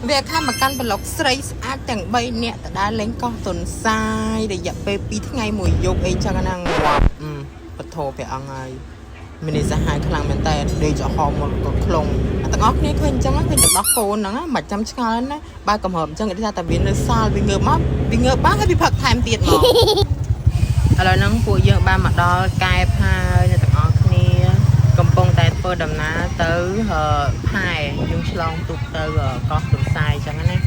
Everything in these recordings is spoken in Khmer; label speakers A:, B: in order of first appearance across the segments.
A: វាខាមកកាន់ប្លុកស្រីស្អាតទាំង3នាក់ទៅដើរលេងកោះទុនសាយរយៈពេល2ថ្ងៃមួយយប់អីចឹងណាងាប់អឺពធព្រះអង្គហើយមាននេះសាហាវខ្លាំងមែនតើដេកចំហមុនក៏ខ្លងអាទាំងអស់គ្នាឃើញអញ្ចឹងឃើញទឹកដោះកូនហ្នឹងមិនចាំឆ្ងល់ណាបើកំហើបអញ្ចឹងគេថាតែវានៅសល់វាងើបមកវាងើបបានហើយវាផឹកថែមទៀតមក ឥឡូវហ្នឹងពួកយើងបានមកដល់កែបហើយអ្នកទាំងអស់គ្នា កំពុងតែធ្វើដំណើរទៅអឺផែយើងឆ្លងទូកទៅអឺកោះទន្សាយអញ្ចឹងណា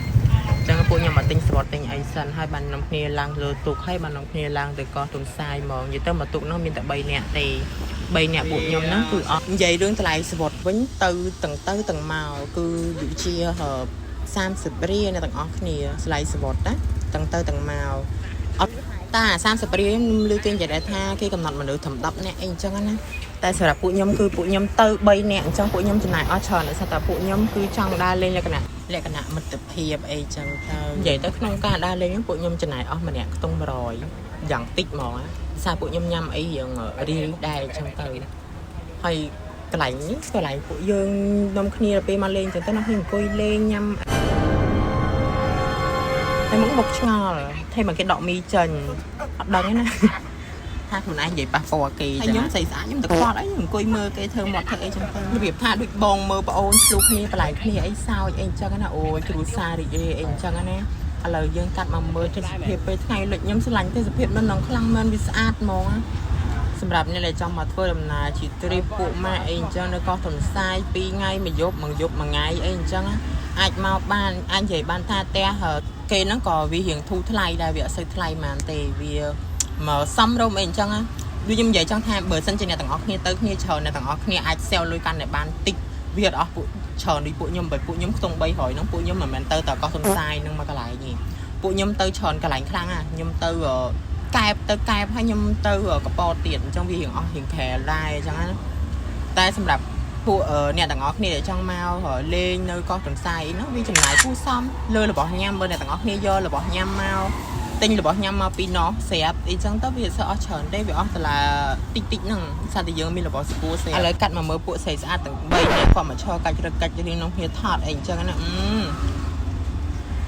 A: អញ្ចឹងពួកខ្ញុំមកទិញស្បតទិញអីសិនហើយបាននាំគ្នាឡើងលើទូកហើយបាននាំគ្នាឡើងទៅកោះទន្សាយហ្មងនិយាយទៅមកទូកហ្នឹងមានតែ3នាក់ទេ3នាក់ពួកខ្ញុំហ្នឹងគឺអត់និយាយរឿងតម្លៃស្បតវិញទៅទាំងទៅទាំងមកគឺវិជាអឺ30រៀលអ្នកទាំងអស់គ្នាស្លៃស្បតណាទាំងទៅទាំងមកអត់តា30រៀលខ្ញុំឮគេនិយាយដែរថាគេកំណត់មនុស្សត្រឹម10នាក់អីអញ្ចឹងណា តែសម្រាប់ពួកខ្ញុំគឺពួកខ្ញុំទៅ3នាក់អញ្ចឹងពួកខ្ញុំចំណាយអស់ច្រើនដោយសារតែពួកខ្ញុំគឺចង់ដើរលេងលក្ខណៈលក្ខណៈមិត្តភាពអីចឹងទៅនិយាយទៅក្នុងការដើរលេងហ្នឹងពួកខ្ញុំចំណាយអស់ម្នាក់ខ្ទង់100យ៉ាងតិចហ្មងណាដោយសារពួកខ្ញុំញ៉ាំអីរៀងរីដែរអញ្ចឹងទៅហើយកន្លែងនេះកន្លែងពួកយើងនាំគ្នាទៅពេលមកលេងអញ្ចឹងទៅនាំគ្នាអង្គុយលេងញ៉ាំតែមកបុកឆ្ងល់ថេមកគេដកមីចេញអត់ដឹងទេណា ថាខ្លួនឯងនិយាយប៉ះពាល់គេចឹងខ្ញុំស្អីស្អាតខ្ញុំទៅខ្វល់អីអង្គុយមើលគេធ្វើមាត់ធ្វើអីចឹងទៅរបៀបថាដូចបងមើលប្អូនឆ្លុះគ្នាបន្លែគ្នាអីសោចអីអញ្ចឹងណាអូយគ្រួសាររីករាយអីអញ្ចឹងណាឥឡូវយើងកាត់មកមើលទេសភាពពេលថ្ងៃលិចខ្ញុំស្រឡាញ់ទេសភាពនៅក្នុងខ្លាំងមែនវាស្អាតហ្មងណាសម្រាប់អ្នកដែលចង់មកធ្វើដំណើរជា trip ពួកម៉ាក់អីអញ្ចឹងនៅកោះទន្សាយ2ថ្ងៃមួយយប់មួយយប់មួយថ្ងៃអីអញ្ចឹងណាអាចមកបានអាចនិយាយបានថាផ្ទះគេហ្នឹងក៏វារៀងធូរថ្លៃដែរវាអត់សូវថ្លៃហ្មងទេវា មកសំរុំអីអញ្ចឹងណាដូចខ្ញុំនិយាយចង់ថាបើសិនជាអ្នកទាំងអស់គ្នាទៅគ្នាច្រើនអ្នកទាំងអស់គ្នាអាច save លុយកាន់តែបានតិចវាអត់អស់ពួកច្រើនដូចពួកខ្ញុំបើពួកខ្ញុំខ្ទង់300ហ្នឹងពួកខ្ញុំមិនមែនទៅតែកោះទុនសាយហ្នឹងមកកន្លែងទេពួកខ្ញុំទៅច្រើនកន្លែងខ្លាំងណាខ្ញុំទៅកែបទៅកែបហើយខ្ញុំទៅកពតទៀតអញ្ចឹងវារៀងអស់រៀងក្រែដែរអញ្ចឹងណាតែសម្រាប់ពួកអ្នកទាំងអស់គ្នាដែលចង់មកលេងនៅកោះទន្សាយហ្នឹងវាចំណាយគូសំលើរបស់ញ៉ាំបើអ្នកទាំងអស់គ្នាយករបស់ញ៉ាំមក ទិញរបស់ញ៉ាំមកពីណោះស្រាប់អីចឹងទៅវាអត់សូវអស់ច្រើនទេវាអស់ដុល្លារតិចតិចហ្នឹងសារតែយើងមានរបស់ស្គួរស្រាប់ឥឡូវកាត់មកមើលពួកស្រីស្អាតទាំង3នាក់គាត់មកឈរកាច់រឹកកាច់រៀងក្នុងគ្នាថតអីអញ្ចឹងណាអឺ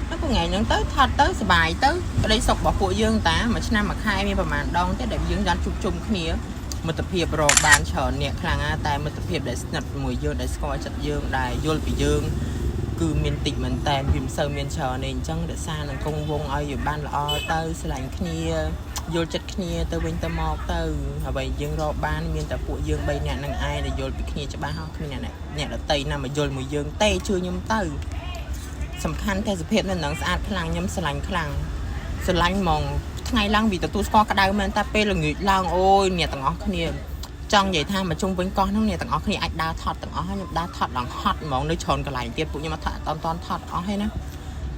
A: ហើយពួកថ្ងៃហ្នឹងទៅថតទៅសប្បាយទៅក្តីសុខរបស់ពួកយើងតាមួយឆ្នាំមួយខែមានប្រហែលដងទេដែលយើងបានជួបជុំគ្នាមិត្តភាពរកបានច្រើនអ្នកខ្លាំងណាស់តែមិត្តភាពដែលស្និទ្ធជាមួយយើងដែលស្គាល់ចិត្តយើងដែលយល់ពីយើង គឺមានតិចមែនតែនវាមិនសូវមានច្រើនទេអញ្ចឹងរក្សានឹងគង់វងឲ្យវាបានល្អទៅស្រឡាញ់គ្នាយល់ចិត្តគ្នាទៅវិញទៅមកទៅអ្វីយើងរកបានមានតែពួកយើង3នាក់នឹងឯងដែលយល់ពីគ្នាច្បាស់ហ៎គ្មានអ្នកអ្នកដតីណាមកយល់មួយយើងទេជឿខ្ញុំទៅសំខាន់ទេសភាពនៅនឹងស្អាតខ្លាំងខ្ញុំស្រឡាញ់ខ្លាំងស្រឡាញ់ហ្មងថ្ងៃឡើងវាទទួលស្គាល់ក្តៅមែនតែពេលល្ងាចឡើងអូយអ្នកទាំងអស់គ្នាចង់និយាយថាមកជុំវិញកោះហ្នឹងអ្នកទាំងអស់គ្នាអាចដើរថតទាំងអស់ហើយខ្ញុំដើរថតឡើងហត់ហ្មងនៅច្រើនកន្លែងទៀតពួកខ្ញុំអត់ថតអត់តន់ថតអស់ហើយណា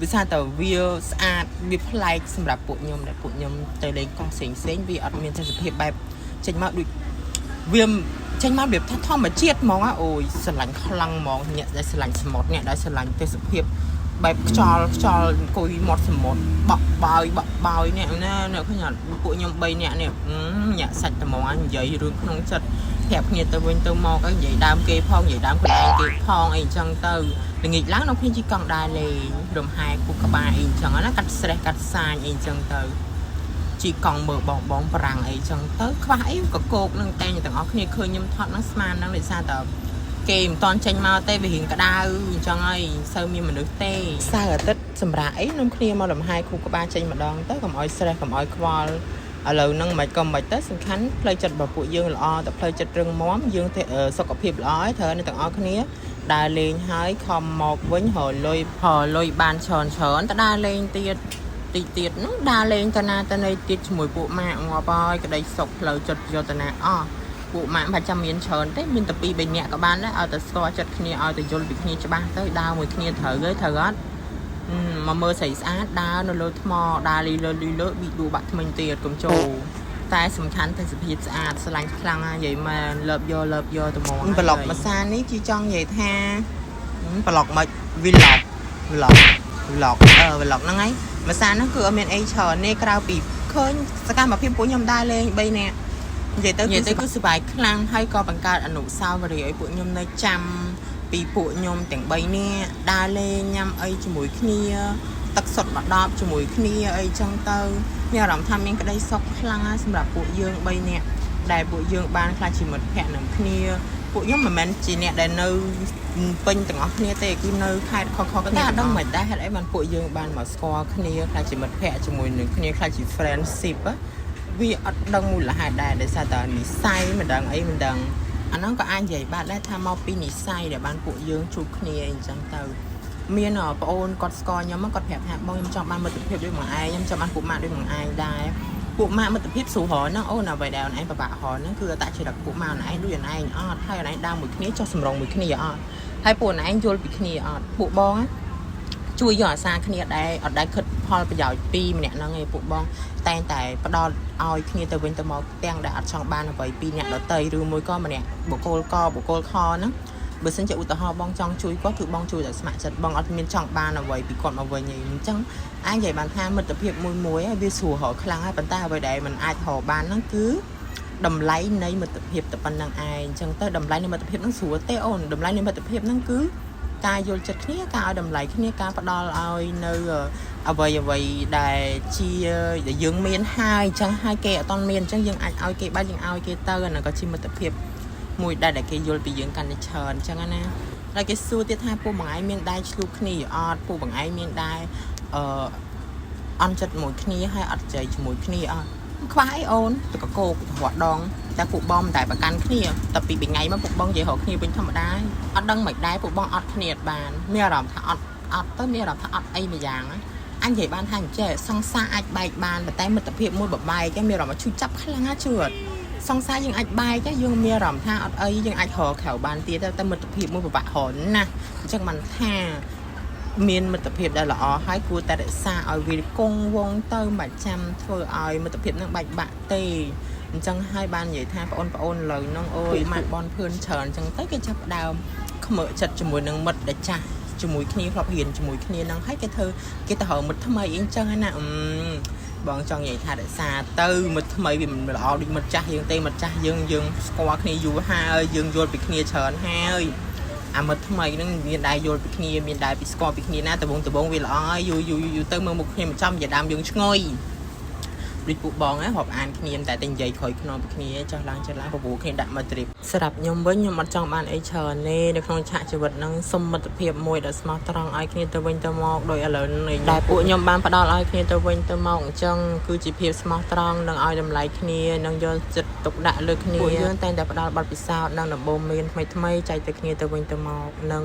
A: វាថាតែវាស្អាតវាប្លែកសម្រាប់ពួកខ្ញុំដែលពួកខ្ញុំទៅលេងកោះផ្សេងផ្សេងវាអត់មានទេសភាពបែបចេញមកដូចវាចេញមករបៀបថាធម្មជាតិហ្មងអូយស្រឡាញ់ខ្លាំងហ្មងអ្នកដែលស្រឡាញ់សមុទ្រអ្នកដែលស្រឡាញ់ទេសភាពបែបខ្យល់ខ្យល់អង្គុយមាត់សមុទ្របក់បោយបក់បោយនេះណាអ្នកឃើញអត់ពួកខ្ញុំ3នាក់នេះញាក់សាច់ត្មងនិយាយរឿងក្នុងចិត្តប្រាប់គ្នាទៅវិញទៅមកអីនិយាយដើមគេផងនិយាយដើមខ្លួនឯងគេផងអីអញ្ចឹងទៅល្ងាចឡើងនៅគ្នាជីកង់ដើរលេងរំហែគូក្បាលអីអញ្ចឹងណាកាត់ stress កាត់សាញអីអញ្ចឹងទៅជីកង់មើលបងបងប្រាំងអីចឹងទៅខ្វះអីក៏គោកនឹងតែទាំងអស់គ្នាឃើញខ្ញុំថតនឹងស្មាននឹងដោយសារតែគេមិនតន់ចេញមកទេវារៀងក្តៅអញ្ចឹងហើយសូវមានមនុស្សទេសៅរ៍អាទិត្យសម្រាប់អីនំគ្នាមកលំហែគូក្បាលចេញម្ដងទៅកុំឲ្យ stress កុំឲ្យខ្វល់ឥឡូវហ្នឹងមិនក៏មិនទៅសំខាន់ផ្លូវចិត្តរបស់ពួកយើងល្អតែផ្លូវចិត្តរឹងមាំយើងសុខភាពល្អហើយត្រូវអ្នកទាំងអស់គ្នាដើរលេងហើយខំមកវិញរលុយរលុយបានច្រើនច្រើនទៅដើរលេងទៀតតិចទៀតហ្នឹងដើរលេងទៅណាទៅណីទៀតជាមួយពួកម៉ាក់ងាប់ហើយក្តីសុខផ្លូវចិត្តយោតនាអស់ពួកម៉ាក់មិនចាំមានច្រើនទេមានតែ2 3នាក់ក៏បានដែរឲ្យតែស្គាល់ចិត្តគ្នាឲ្យតែយល់ពីគ្នាច្បាស់ទៅដើរមួយគ្នាត្រូវហើយត្រូវអត់មកមើលស្រីស្អាតដើរនៅលើថ្មដើរលីលើលីលើប៊ីដួបាក់ថ្មិញទៀតកុំចូលតែសំខាន់ទេសភាពស្អាតស្រឡាញ់ខ្លាំងណាស់និយាយមែនលើបយកលើបយកត្មងប្លុកភាសានេះគឺចង់និយាយថាប្លុកមិន vlog vlog vlog អឺ vlog ហ្នឹងហើយភាសាហ្នឹងគឺអត់មានអីច្រើនទេក្រៅពីឃើញសកម្មភាពពួកខ្ញុំដើរលេង3នាក់និយាយទៅនិយាយទៅគឺសប្បាយខ្លាំងហើយក៏បង្កើតអនុស្សាវរីយ៍ឲ្យពួកខ្ញុំនៅចាំ ពីពួកខ្ញុំទាំង3នាក់ដើរលេងញ៉ាំអីជាមួយគ្នាទឹកសុទ្ធមកដប់ជាមួយគ្នាអីចឹងទៅមានអារម្មណ៍ថាមានក្តីសុខខ្លាំងណាស់សម្រាប់ពួកយើង3នាក់ដែលពួកយើងបានក្លាយជាមិត្តភក្តិនឹងគ្នាពួកខ្ញុំមិនមែនជាអ្នកដែលនៅពេញទាំងអស់គ្នាទេគឺនៅខេត្តខុសៗគ្នាតែអត់ដឹងមិនដែរហេតុអីបានពួកយើងបានមកស្គាល់គ្នាក្លាយជាមិត្តភក្តិជាមួយនឹងគ្នាក្លាយជា friendship á វាអត់ដឹងមូលហេតុដែរដោយសារតែនិស័យមិនដឹងអីមិនដឹងអាហ្នឹងក៏អាចនិយាយបានដែរថាមកពីនិស័យដែលបានពួកយើងជួបគ្នាអីចឹងទៅមានប្អូនគាត់ស្គាល់ខ្ញុំគាត់ប្រាប់ថាបងខ្ញុំចង់បានមិត្តភាពដូចមកឯងខ្ញុំចង់បានពួកម៉ាក់ដូចមកឯងដែរពួកម៉ាក់មិត្តភាពស្រួលរហ្នឹងអូនអ្វីដែលអូនឯងពិបាករហ្នឹងគឺអត្តចរិតពួកម៉ាក់អូនឯងដូចអូនឯងអត់ហើយអូនឯងដើរមួយគ្នាចុះសម្រងមួយគ្នាអត់ហើយពួកអូនឯងយល់ពីគ្នាអត់ពួកបងជួយយកអាសាគ្នាដែរអត់ដែលគិតផលប្រយោជន៍ពីម្នាក់ហ្នឹងឯងពួកបងតែងតែផ្ដល់ឲ្យគ្នាទៅវិញទៅមកទាំងដែលអត់ចង់បានអ្វីពីអ្នកដទៃឬមួយក៏ម្នាក់បុគ្គលកបុគ្គលខហ្នឹងបើសិនជាឧទាហរណ៍បងចង់ជួយគាត់គឺបងជួយដោយស្ម័គ្រចិត្តបងអត់មានចង់បានអ្វីពីគាត់មកវិញទេអញ្ចឹងអាចនិយាយបានថាមិត្តភាពមួយមួយវាស្រួលរកខ្លាំងហើយប៉ុន្តែអ្វីដែលมันអាចរកបានហ្នឹងគឺតម្លៃនៃមិត្តភាពតែប៉ុណ្្នឹងឯងអញ្ចឹងទៅតម្លៃនៃមិត្តភាពហ្នឹងស្រួលទេអូនតម្លៃនៃមិត្តភាពហ្នឹងគឺការយល់ចិត្តគ្នាការឲ្យតម្លៃគ្នាការផ្ដល់ឲ្យនៅអ្វីអ្វីដែលជាដែលយើងមានហើយអញ្ចឹងហើយគេអត់ទាន់មានអញ្ចឹងយើងអាចឲ្យគេបានយើងឲ្យគេទៅអាហ្នឹងក៏ជាមិត្តភាពមួយដែរដែលគេយល់ពីយើងកាន់តែច្រើនអញ្ចឹងណាហើយគេសួរទៀតថាពួកបងឯងមានដែរឆ្លោះគ្នាអត់ពួកបងឯងមានដែរអឺអន់ចិត្តមួយគ្នាហើយអត់ចៃជាមួយគ្នាអត់ខ្វះអីអូនទៅកកោករត់ដងតែពួកបងមិនតែប្រកាន់គ្នាតែពីថ្ងៃមកពួកបងនិយាយរកគ្នាវិញធម្មតាអត់ដឹងមិនដែរពួកបងអត់គ្នាអត់បានមានអារម្មណ៍ថាអត់អត់ទៅមានអារម្មណ៍ថាអត់អីមួយយ៉ាងអញនិយាយបានថាអញ្ចេះសង្សារអាចបែកបានប៉ុន្តែមិត្តភាពមួយបបែកមានអារម្មណ៍ថាឈឺចាប់ខ្លាំងណាស់ជឿអត់សង្សារយើងអាចបែកយើងមានអារម្មណ៍ថាអត់អីយើងអាចរកក្រៅបានទៀតតែមិត្តភាពមួយពិបាករកណាស់អញ្ចឹងបានថាមានមិត្តភាពដែលល្អហើយគួរតែរក្សាឲ្យវាគង់វង្សទៅមិនចាំធ្វើឲ្យមិត្តភាពនឹងបែកបាក់ទេអញ្ចឹងហើយបាននិយាយថាបងប្អូនឥឡូវហ្នឹងអូយម៉ាក់បនភឿនច្រើនអញ្ចឹងទៅគេចាប់ដើមខ្មើចិត្តជាមួយនឹងមិត្តដែលចាស់ជាមួយគ្នាធ្លាប់រៀនជាមួយគ្នាហ្នឹងហើយគេធ្វើគេទៅរកមិត្តថ្មីអីអញ្ចឹងណាអឺបងចង់និយាយថារក្សាទៅមិត្តថ្មីវាមិនល្អដូចមិត្តចាស់យើងទេមិត្តចាស់យើងយើងស្គាល់គ្នាយូរហើយយើងយល់ពីគ្នាច្រើនហើយអាមិត្តថ្មីហ្នឹងមានដែរយល់ពីគ្នាមានដែរពីស្គាល់ពីគ្នាណាដបងដបងវាល្អហើយយូរយូរយូរទៅមើលមុខគ្នាមិនចំនិយាយដើមយើងឆ្ងុយដូចពួកបងហ៎រាប់អានគ្នាតែតែនិយាយក្រោយខ្នងពីគ្នាចោះឡើងចុះឡើងពពូគ្នាដាក់មកទ្រីបសម្រាប់ខ្ញុំវិញខ្ញុំអត់ចង់បានអីច្រើនទេនៅក្នុងឆាកជីវិតហ្នឹងសុំមិត្តភាពមួយដ៏ស្មោះត្រង់ឲ្យគ្នាទៅវិញទៅមកដោយឥឡូវនេះដែលពួកខ្ញុំបានផ្ដល់ឲ្យគ្នាទៅវិញទៅមកអញ្ចឹងគឺជាភាពស្មោះត្រង់និងឲ្យតម្លៃគ្នានិងយកចិត្តទុកដាក់លើគ្នាពួកយើងតែងតែផ្ដល់បទពិសោធន៍និងដំបូន្មានថ្មីៗចែកទៅគ្នាទៅវិញទៅមកនិង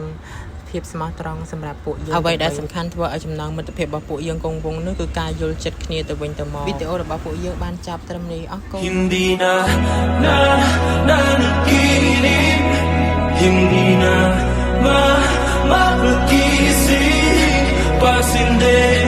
A: ភាពស្មោះត្រង់សម្រាប់ពួកយើងអ្វីដែលសំខាន់ធ្វើឲ្យចំណងមិត្តភាពរបស់ពួកយើងគង់វង្សនោះគឺការយល់ចិត្តគ្នាទៅវិញទៅមកវីដេអូរបស់ពួកយើងបានចាប់ត្រឹមនេះអរគុណ
B: Hindi na na nanaginip. Hindi na ma mapagising. Pasinde.